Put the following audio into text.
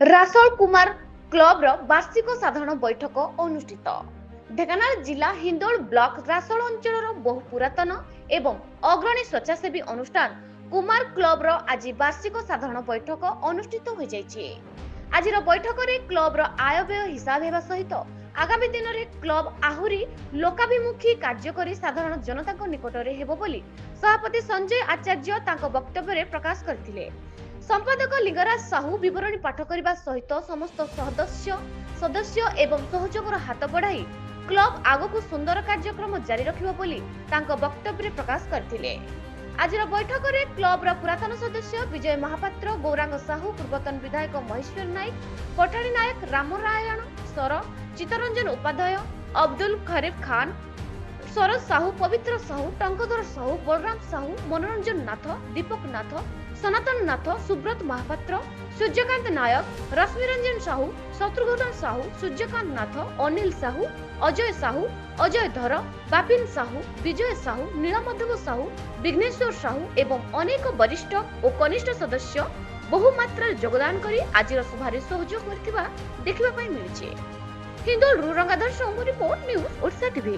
ରାସୋଳ କୁମାର କ୍ଲବର ବାର୍ଷିକ ସାଧାରଣ ବୈଠକ ଅନୁଷ୍ଠିତ। ଢେଙ୍କାନାଳ ଜିଲ୍ଲା ହିନ୍ଦୋଳ ବ୍ଲକ ରାସୋଳ ଅଞ୍ଚଳର ବହୁ ପୁରାତନ ଏବଂ ଅଗ୍ରଣୀ ସ୍ୱେଚ୍ଛାସେବୀ ଅନୁଷ୍ଠାନ କୁମାର କ୍ଲବର ଆଜି ବାର୍ଷିକ ସାଧାରଣ ବୈଠକ ଅନୁଷ୍ଠିତ ହୋଇଯାଇଛି। ଆଜିର ବୈଠକରେ କ୍ଲବର ଆୟବ୍ୟୟ ହିସାବ ହେବା ସହିତ ଆଗାମୀ ଦିନରେ କ୍ଲବ ଆହୁରି ଲୋକାଭିମୁଖୀ କାର୍ଯ୍ୟ କରି ସାଧାରଣ ଜନତାଙ୍କ ନିକଟରେ ହେବ ବୋଲି ସଭାପତି ସଞ୍ଜୟ ଆଚାର୍ଯ୍ୟ ତାଙ୍କ ବକ୍ତବ୍ୟରେ ପ୍ରକାଶ କରିଥିଲେ। ସମ୍ପାଦକ ଲିଙ୍ଗରାଜ ସାହୁ ବିବରଣୀ ପାଠ କରିବା ସହିତ ସମସ୍ତ ସଦସ୍ୟ ଏବଂ ସହଯୋଗର ହାତ ବଢ଼ାଇ କ୍ଲବ ଆଗକୁ ସୁନ୍ଦର କାର୍ଯ୍ୟକ୍ରମ ଜାରି ରଖିବ ବୋଲି ତାଙ୍କ ବକ୍ତବ୍ୟରେ ପ୍ରକାଶ କରିଥିଲେ। ଆଜିର ବୈଠକରେ କ୍ଲବର ପୁରାତନ ସଦସ୍ୟ ବିଜୟ ମହାପାତ୍ର, ଗୌରାଙ୍ଗ ସାହୁ, ପୂର୍ବତନ ବିଧାୟକ ମହେଶ୍ୱର ନାୟକ, ପଠାଣୀ ନାୟକ, ରାମନାରାୟଣ ସର, ଚିତ୍ତରଞ୍ଜନ ଉପାଧ୍ୟାୟ, ଅବଦୁଲ ଖରିଫ ଖାନ, ସରୋଜ ସାହୁ, ପବିତ୍ର ସାହୁ, ଟଙ୍କଧର ସାହୁ, ବଳରାମ ସାହୁ, ମନୋରଞ୍ଜନ ନାଥ, ଦୀପକ ନାଥ, ସନାତନ ନାଥ, ସୁବ୍ରତ ମହାପାତ୍ର, ସୂର୍ଯ୍ୟକାନ୍ତ ନାୟକ, ରଶ୍ମିରଞ୍ଜନ ସାହୁ, ଶତ୍ରୁଘ୍ନ ସାହୁ, ସୂର୍ଯ୍ୟକାନ୍ତ ନାଥ, ଅନିଲ ସାହୁ, ଅଜୟ ସାହୁ, ଅଜୟ ଧର, ବାପିନ ସାହୁ, ବିଜୟ ସାହୁ, ନୀଳମାଧବ ସାହୁ, ବିଘ୍ନେଶ୍ୱର ସାହୁ ଏବଂ ଅନେକ ବରିଷ୍ଠ ଓ କନିଷ୍ଠ ସଦସ୍ୟ ବହୁ ମାତ୍ରାରେ ଯୋଗଦାନ କରି ଆଜିର ସଭାରେ ସହଯୋଗ କରିଥିବା ଦେଖିବା ପାଇଁ ମିଳିଛି। ହିନ୍ଦୋଳରୁ ରଙ୍ଗାଧର ସାହୁଙ୍କ ରିପୋର୍ଟ, ନ୍ୟୁଜ୍ ଓଡ଼ିଶା ଟିଭି।